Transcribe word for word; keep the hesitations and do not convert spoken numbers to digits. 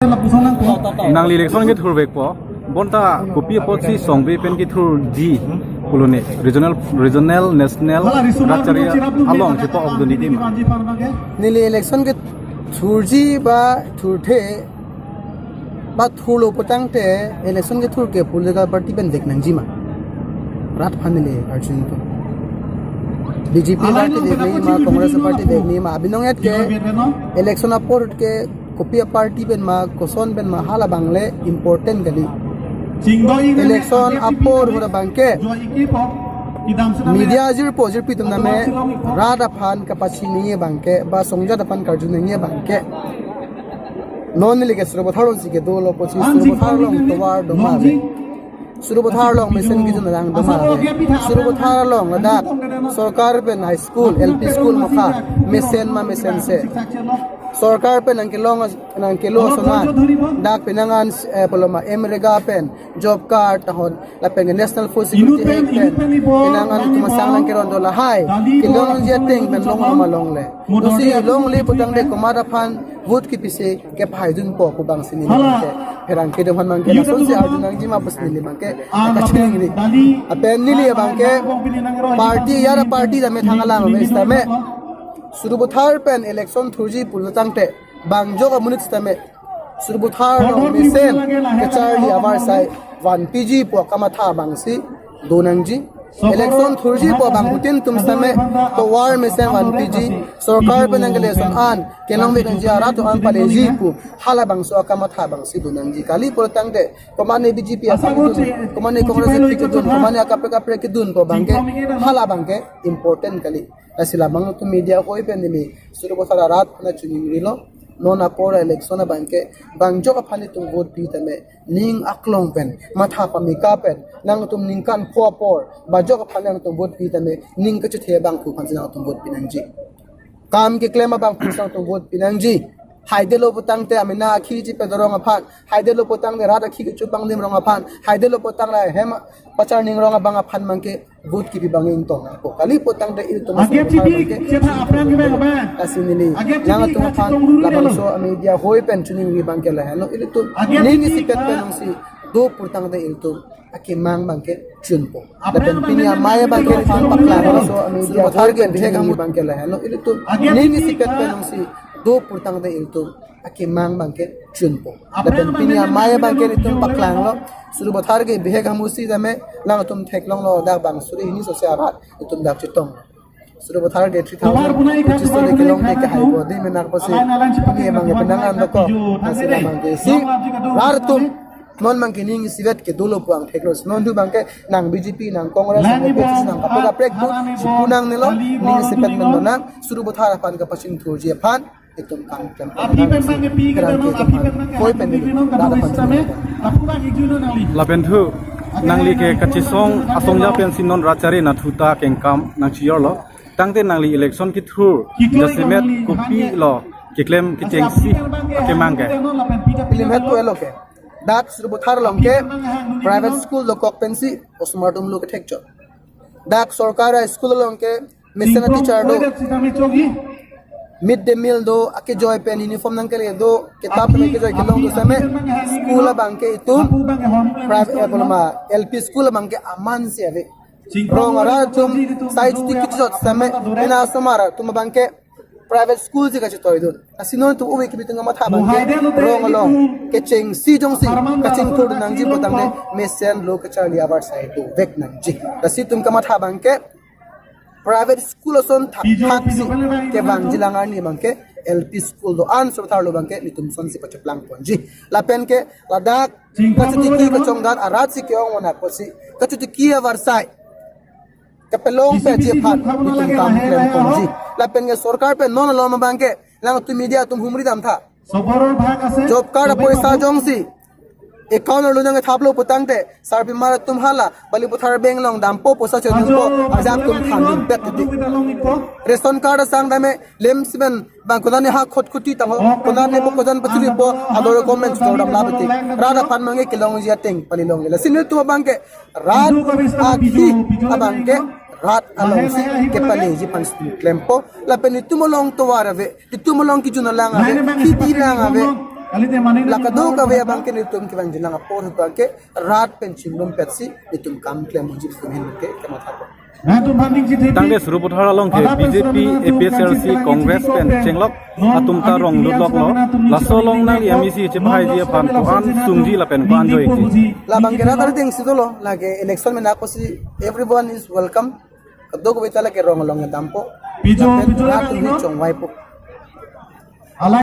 Nangli election kethurvekpo, bonta kopi apotsi Songbi pen kethurji pulo ne, regional, regional, national, rat chari along chepa-ok dunji ma? Neli election kethurji ba thurthe ba thurlo putangte election kethur ke political party pen vek nangji ma? Rat aphan neli arju nangkok. B J P party vek nangji ma, Congress party vek nangji ma, abinong et ke election apor ke kopi a-party pen ma, koson pen ma, halabang le important kali. Election apor hura abangke media jirpo jirpi atum tame rat aphan kapachini abangke ba songjat aphan karju nangji abangke, non neli ke Sarupathar alongsi kedo lo pusi Sarupathar along tovar doma ave. Sarupathar along mesen kejun alang doma ave. Sarupathar along ladak sorkar pen high school, L P school mokha mesen ma mesense. Sorkar pen nangkelong, nangkelo ason an, dak penang an, eh, pulo ma, MGNREGA pen, job card tahon, lapen ke National Food Security Act pen penang an kumasang nangkeron do lahai kelongji ateng pen long ma longle? Pusi longle putangte komat aphan vote kepisi kepahaidunpo pu abangsi neli abangke pherangke atum aphan abangke lasonsi arju nangji ma pusi neli abangke kachingri. Lapen neli abangke party, ya party tame thang alam ave sitame, Sarupathar pen election thurji pulo tangte bang ajok amonit sitame Sarupathar along mesen kacharli avarsai vanpiji pu akamatha abangsi do nangji. Election thurji pu abangphutin atum sitame tovar mesen vanpiji, sorkar pen nangkele ason an kelongvek nangji, arat atum an paleji pu halabangso akamatha abangsi do nangji. Kali pulotangte komane B J P aphan kedun, komane Congress aphan kedun, komane akaprek kaprek kedun pu abangke halabangke important kali. Lasi labang atum media ahoi pen neli Sarupathar arat aphan choningrilo, non apor election abangke bang ajok aphan itum vote pi tame ning aklong pen, matha pameka pen, nangtum ningkan pho apor bang ajok aphan nangtum vote pi tame ning kachethe abangphu aphansi nangtum vote pi nangji. Kam keklem abangphu aphansi nangtum vote pi nangji. Haidetlo putangte amena akhi chepedorong aphan, haidetlo putangte rat akhi kechupangdimrong aphan, haidetlo putangte hem pacharningrong abang aphan abangke vote kepi abang ingtong nangpo. Kali putangte ilitum asai abangke. Lasi neli nangtum aphan labangso media ahoi pen choningri abangke lahenlo, ilitum ning isipet pen jongsi do putangte ilitum akemang abangke chunpo. Lapen pini amei abangke ilitum paklanglo, so media ahoi pen choningri abangke lahenlo, ilitum ning isipet pen jongsi do putangte ilitum akemang abangke chunpo. Lapen pini amei abangke ilitum paklanglo, Sarupathar ke bihek hamusi tame nangtum theklonglo, dak bang suri hini sose arat itum dak chetong. Sarupathar ke three thousand pachis tole kelongte kehaipo, di menak pusi pini abangke penang an dokok, lasi labangke si rat atum non abangke ning isivet ke dolo pu angthek lo. Non hu abangke nang B J P, nang Congress, nang A P H L C, nang kaprek kaprek do, si pu nangnelo, ning isipet men nang, Sarupathar aphan kapachingthurji aphan itum kangklem. Aphi pen abangke pi kedo, aphi pen abangke koi pen pi kedo, dada kado panjang same, lapu abang ikjui do nangli. Lapen thu, nangli ke kachesong asong ja pensi non rat chari nathu ta kengkam nangchijorlo. Tangte nangli election kethur jasemet kopilo keklem kechengsi akemang ke? Pilimhet pu elo ke. Dak Sarupathar along ke private school dokok pensi osomar atum lo kethekchot. Dak sorkar a-school along ke mesen a-teacher do, mid day meal do, akejoi pen uniform nangkele do, kitap nangkejoi kelong do same, school abangke itum private, eh, pulo ma, L P school abangke aman si ave. Rong arat atum sai chuti kechot same, ena osomar atum abangke private school si kachetoidun. Lasi non itum ove kebi atum kamatha abangke rong along kechengsi jongsi kachingthur nangji putangte mesen lo kacharli avarsai dovek nangji. Lasi itum kamatha abangke private school ason thakthak si kevangji lang arni abangke L P school do-an Sarupathar along abangke nelitum asonsi pacheplang ponji. Lapen ke ladak kachetiki kachongdat arat si ke-ong monak pusi kachetiki avarsai kapelong peji aphan nelitum kam klem ponji. Lapen ke sorkar pen non alom abangke nangtum media atum humri damtha. Soboror bhag ase. Job card apoisa jongsi account arlo nangkethaplo putangte sarpimar atum hala Balipathar bank along dampo, poisa choningpo, ajak atum thandun pet titi. Ration card asang tame lem simen bang konane ha khot khuti tangho, konane po kojan pachuripo, ador comment chor dam la beti. Rat aphan abangke kelongji ateng pali longle. Lasi nelitum abangke rat akhi abangke rat alongsi kepaleji aphan klempo. Lapen itum along tovar ave, itum along kejun alang ave, khiti lang ave, Lake do kave abang ke nelitum kevang jinang apor abang ke rat pen chingrum petsi nelitum kam klem unji pu ahin ke kamatha. Tangte Sarupathar along ke B J P, A P H L C, Congress pen chenglok atum ta rong lutloklo. Laso along nang M E C chepahaiji aphan ko-an sungji lapen ko-an joiji. Labang ke rat arideng si dolo, lake election mena ako si everyone is welcome. Kadokave ta lake rong along dampo. Lapen rat atum chongvaipo.